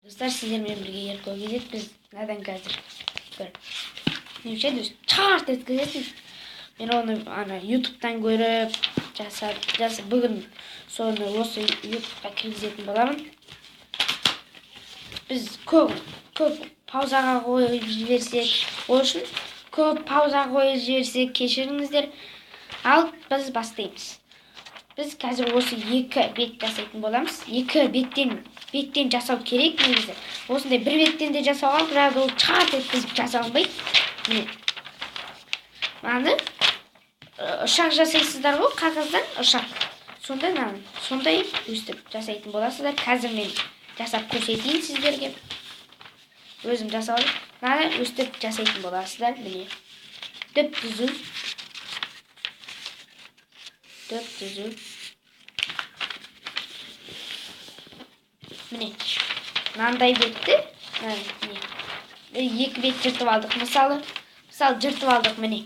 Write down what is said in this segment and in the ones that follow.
Достар, сіздермен бірге Ерко KZ. Біз мынадан қазір бір немше чарт еткізесің. Мен оны ана YouTube'тан көріп жасап, бүгін соны осы YouTube'қа кіргізетін боламын. Біз көп паузаға қойып жіберсек, ол үшін көп паузаға қойып жіберсек кешіріңіздер. Ал біз бастаймыз. Біз қазір осы екі бет жасайтын боламыз. Екі беттен жасау керек негізі. Осындай бір беттен де жасауға, бірақ ол чарт еткізіп жасалынбайды. Міне. Мынаны ұшақ жасайсыздар ғой, қағаздан ұшақ. Сонда мынаны сондай өстіп жасайтын боласыздар. Қазір мен жасап көрсетейін сіздерге. Өзім жасап алдым. Мынаны өстіп жасайтын боласыздар. Міне. Дөп түзу. Дөп түзу. Міне. Мынандай бетті, міне. Екі бет жыртып алдық. Мысалы жыртып алдық, міне.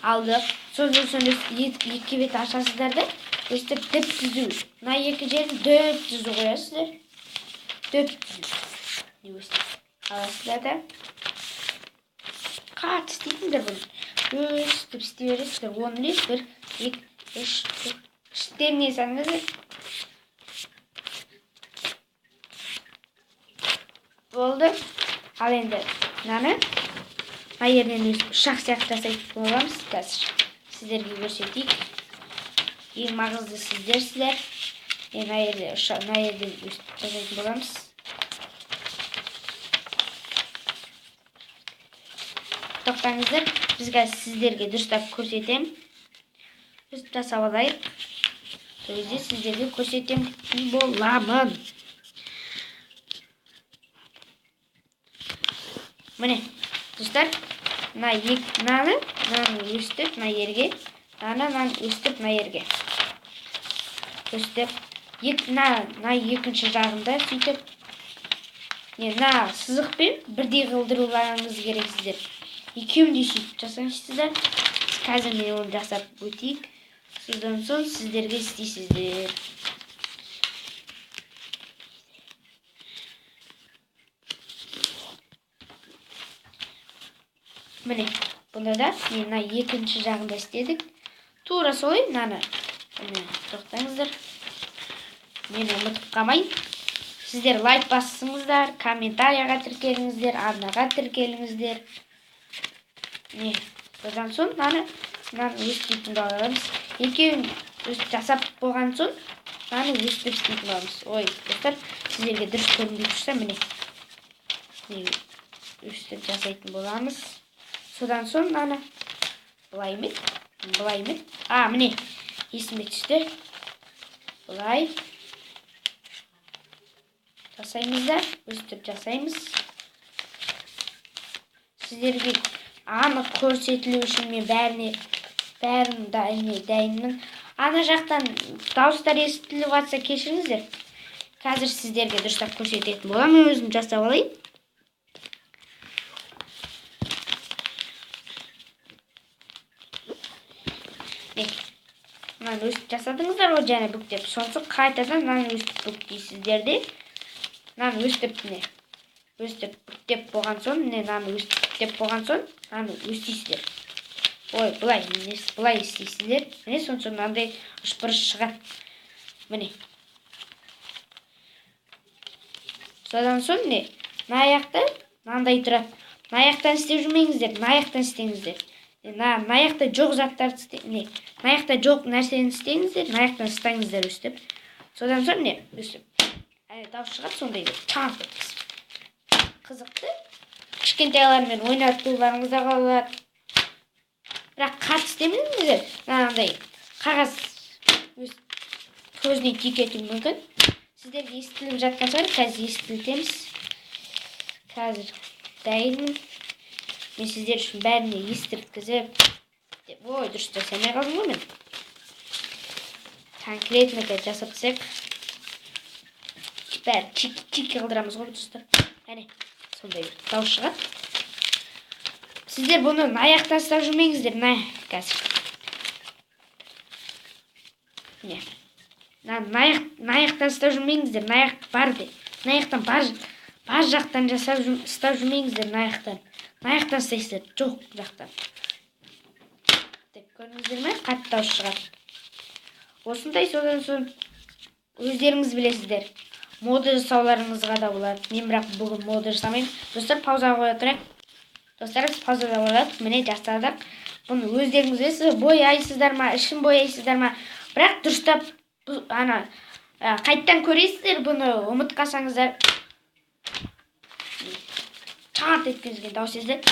Алдық. Сосын екі бет ашасыздар да, өстіп дөп түзу. Мына екі жерін дөп түзу қоясыздар. Дөп түзу. Міне өстіп аласыздар да. Қатты істейтіндер бұны. Өстіп істей бересіздер. 10 рет, 1, 2, 3, 4. Іштеріне салыңыздар. Болды. Ал енді мынаны мына жерінен өстіп ұшақ сияқты жасайтын боламыз. Қазір сіздерге көрсетейік. Ең маңызды сіздерсіздер. Мына жерде ұшақ, мына жерден өстіп жасайтын боламыз. Тоқтаңыздар, біз қазір сіздерге дұрыстап көрсетемін. Өстіп жасап алайық. Сол кезде сіздерге көрсетемін боламын. Міне, достар, мына мынаны өстіп мына жерге, мынаны өстіп мына жерге. Өстіп, мына екінші жағында сөйтіп, мына сызықпен бірдей қылдыруларыңыз керек сіздер. Екеуін де сөйтіп жасаңыздар. Қазір мен оны жасап өтейік. Содан соң сіздерге істейсіздер. Міне, бұнда да мен мына екінші жағында істедік. Тура солай мынаны. Міне, тоқтаңыздар. Мені ұмытып қалмайын. Сіздер лайк бассыңыздар, комментарияға тіркеліңіздер, арнаға тіркеліңіздер. Міне, содан соң мынаны өстіп боламыз. Екеуін өстіп жасап болған соң мынаны өстіп істейтін боламыз. Ой, достар, сіздерге дұрыс көрінбей тұрса, міне. Міне, өстіп жасайтын боламыз. Содан соң мынаны былай ме? Былай ме? Міне, есіме түсті. Былай жасаймыз да, өстіп жасаймыз. Сіздерге анық көрсетілу үшін мен бәрін дайынмын. Ана жақтан дауыстар естіліп жатса кешіріңіздер. Қазір сіздерге дұрыстап көрсететін боламын, өзім жасап алайын. Мынаны өстіп жасадыңыздар ғой, және бүктеп. Сонысы қайтадан мынаны өстіп бүктейсіздер де. Мынаны өстіп, міне, өстіп бүктеп болған соң, міне, мынаны өстіп бүктеп болған соң, мынаны өстейсіздер. Ой, былай, міне, былай істейсіздер. Міне, сонысы мынандай үшбұрыш шығады. Міне. Содан соң, міне, мына аяқта мынандай тұрады. Мына аяқтан істеп жүрмеңіздер, мына аяқтан істеңіздер. Мына аяқта жоқ заттарды істе, міне, мына аяқта жоқ нәрсені істеңіздер, мына аяқтан істеңіздер өстіп. Содан соң, міне, өстіп. Дауыс шығады сондай бір чарт еткізіп. Қызықты. Кішкентайлармен ойнатуларыңыз да болады. Бірақ қатты істемеңіздер. Мынандай қағаз өз көзіне тиіп кетуі мүмкін. Сіздерге естіліп жатқан шығар, қазір естілтеміз. Қазір дайынмын. Мен сіздер үшін бәріне естірткізіп, ой, дұрыс жасамай қалдым ғой мен. Конкретно қазір жасап тастайық. Бәрі чики-чики қылдырамыз ғой, достар. Әне, сондай бір дауыс шығады. Сіздер бұны аяқтан ұстап жүрмеңіздер, мына қазір. Міне. Мына аяқтан ұстап жүрмеңіздер, мына аяқ бар де. Мына аяқтан Бар жақтан жасап ұстап жүрмеңіздер, мына жақтан. Мына жақтан ұстайсыздар, жоқ жақтан. Деп көрдіңіздер ме? Қатты дауыс шығады. Осындай, содан соң өздеріңіз білесіздер. Мода жасауларыңызға да болады. Мен бірақ бүгін мода жасамаймын. Достар, паузаға қоя тұрайық. Достар, біз паузада қоядық. Міне, жасадық. Бұны өздеріңіз білесіз, бояйсыздар ма, ішін бояйсыздар ма. Бірақ дұрыстап ана қайттан көресіздер бұны, ұмытып қалсаңыздар. Чарт еткізген дауыс естіледі.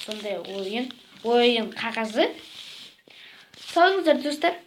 Сондай ойын, ойын қағазы. Сау болыңыздар, достар.